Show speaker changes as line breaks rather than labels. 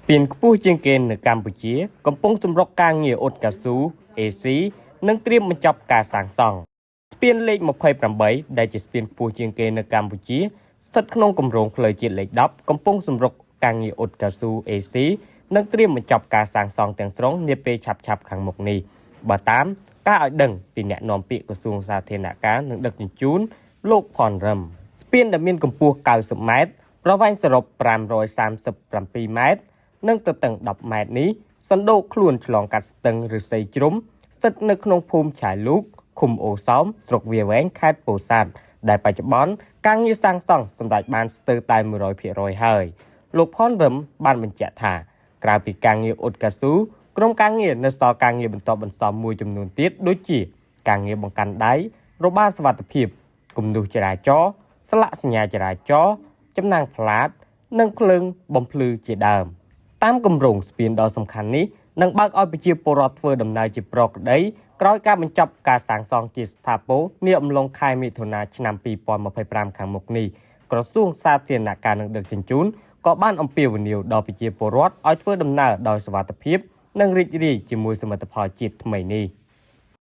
ស្ពានខ្ពស់ជាងគេនៅកម្ពុជា កំពុងសម្រុកការងារអ៊ុតកៅស៊ូ AC និងត្រៀមបញ្ចប់ការសាងសង់ស្ពានលេខ28ដែលជាស្ពានខ្ពស់ជាងគេនៅកម្ពុជាស្ថិតក្នុងគម្រោងផ្លូវជាតិលេខ10កំពុងសម្រុកការងារអ៊ុតកៅស៊ូ AC និងត្រៀមបញ្ចប់ការសាងសង់ទាំងស្រុងនាពេលឆាប់ៗខាងមុខនេះបើតាមការឲ្យដឹងពីអ្នកនាំពាក្យក្រសួងសាធារណការនិងដឹកជញ្ជូនលោកផនរឹមស្ពានដែលមានកម្ពស់90ម៉ែត្រប្រវែងសរុប537ម៉ែត្រនិងទទឹង10ម៉ែត្រនេះសណ្ដូកខ្លួនឆ្លងកាត់ស្ទឹងឫស្សីជ្រុំស្ថិតនៅក្នុងភូមិឆាយលូកឃុំអូសោមស្រុកវាលវែងខេត្តពោធិ៍សាត់ដែលបច្ចុប្បន្នការងារសាងសង់សម្រេចបានស្ទើរតែ100%ហើយលោកផនរឹមបានបញ្ជាក់ថាក្រៅពីការងារអ៊ុតកៅស៊ូក្រុមការងារនៅសល់ការងារបន្តបន្សំមួយចំនួនទៀតដូចជាការងារបង្កាន់ដៃរបារសុវត្ថិភាពគំនូសចរាចរណ៍ស្លាកសញ្ញាចរាចរណ៍ចំណាំងផ្លាតនិងភ្លើងបំភ្លឺជាដើមតាមគម្រោងស្ពានដ៏សំខាន់នេះនឹងបើកឲ្យប្រជាពលរដ្ឋធ្វើដំណើរជាប្រក្រតីក្រោយការបញ្ចប់ការសាងសង់ជាស្ថាពរនាអំឡុងខែមិថុនាឆ្នាំ2025ខាងមុខនេះក្រសួងសាធារណការនិងដឹកជញ្ជូនក៏បានអំពាវនាវដល់ប្រជាពលរដ្ឋឲ្យធ្វើដំណើរដោយសុវត្ថិភាពនិងរីករាយជាមួយសមិទ្ធផលជាតិថ្មីនេះ។